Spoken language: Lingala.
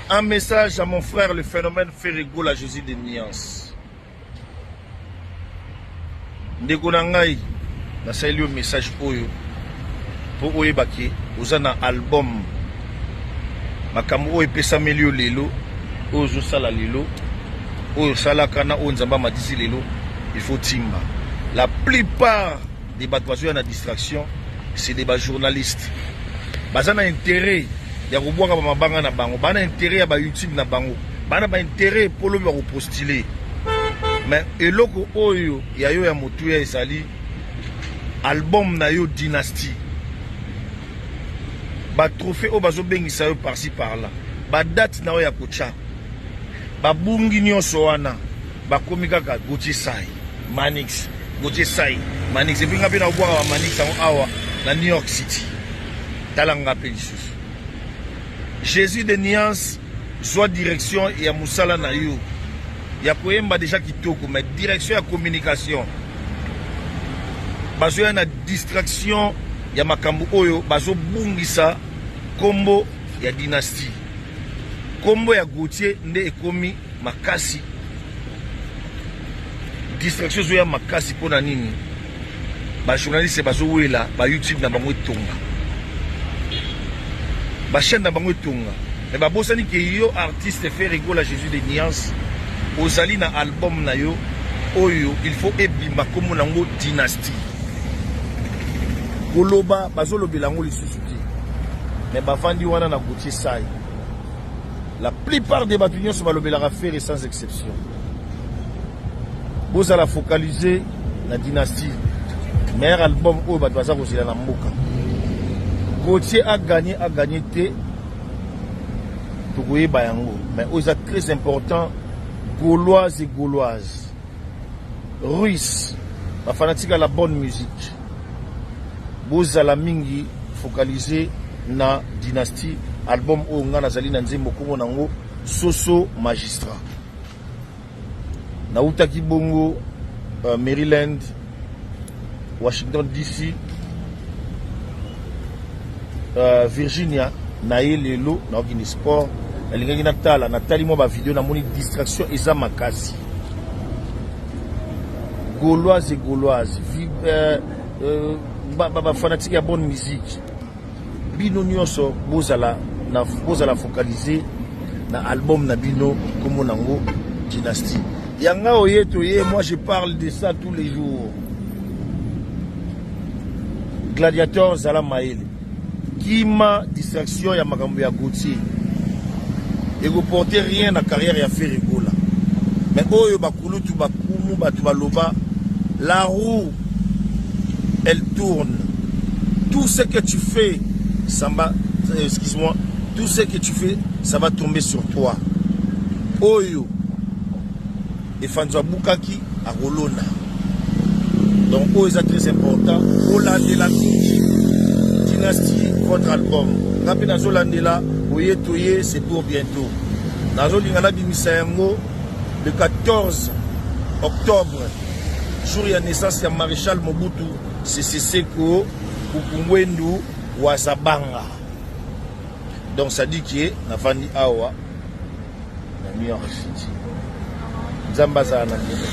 Un message à mon frère, le phénomène Ferre Gola, Jésus de Nuance. Ndeko na ngai, nasaleli yo message oyo mpo oyeba ke oza na album. Makambo oyo epesameli yo lelo, oyo ozosala lelo, oyo osalaka na oyo Nzambe amatisi lelo, il faut timba. La plupart des bato bazoya na distraction, c'est des bajournalistes. Baza na intérêt ya kobwaka bamabanga na bango, baa na intérêt ya bayoutube na bango, baa na baintérêt mpo lobi bakopostule. Mais eloko oyo ya yo ya motuya ezali album na yo Dynastie. Batrophée oyo bazobengisa yo par-ci par-là, badate na yo ya kotya, babungi nyonso wana, bakomi kaka Gautier Sai Manix, Gautier Sai Manix. Et puis nga mpe nakobwaka bamanix yango awa na New York City. Tala nga mpe lisusu, Jésus de Nuance, zwa direction ya mosala na yo ya koyemba déjà kitoko, mais direction ya communication, bazoya na distraction ya makambo oyo bazobungisa nkombo ya Dynastie. Nkombo ya Gautier nde ekomi makasi, distraction ezoya makasi. Mpona nini? Bajournaliste bazowela bayoutube na bango etonga, bachaîne na bango etonga, mais babosani ke yo artiste Ferre Gola, Jésus de Nuance, ozali na album na yo oyo il faut ebima, nkombo nango Dynastie. Koloba bazolobela yango lisusu te, mais bavandi wana na Gautier Sai. La plupart des bato nyonso balobelaka Ferre, sans exception, bozala focalisé na Dynastie, meilleur album oyo bato baza kozela na mboka. Gautier agagné, agagné te, tokoyeba yango. Mais oyo eza très important, Gauloise et Gauloise, Russe, bafanatique ya la bonne musique, bozala mingi focalisé na Dynastie, album oyo ngai nazali na nzembo nkombo nango Soso Magistrat. Nautaki bongo Maryland, Washington DC, Virginia. Na ye lelo naokende sport, nalingaki natala, natali mwa bavideo, namoni distraction eza makasi. Gauloise et Gauloise, bafanatique ya bonne musique, bino nyonso bozala focalisé na album na bino, nkombo nango Dynastie. Yanga oye toye, moi je parle de ça tous les jours. Gladiateur, zala mayele, kima distraction ya makambo ya Gautier, ekoporte rien na carrière ya Ferre Gola. Mais oyo bakulutu bakumu bato baloba, la roue, elle tourne. Tout ce que tu fais, ça va, excuse-moi, tout ce que tu fais, ça va tomber sur toi. Oyo efanzo abukaki, akolona. Donc oyo eza très important, olandela mingi Dynastie, votre album. Nga mpe nazolandela oye toye, c'est pour bientôt. Nazolinga nabimisa yango le 14 octobre, jour ya naissance ya Maréchal Mobutu Sese Seko Kuku Ngbendu Wazabanga. Donc ça dit ke nafandi awa na New York City. Nzambe azala na bino.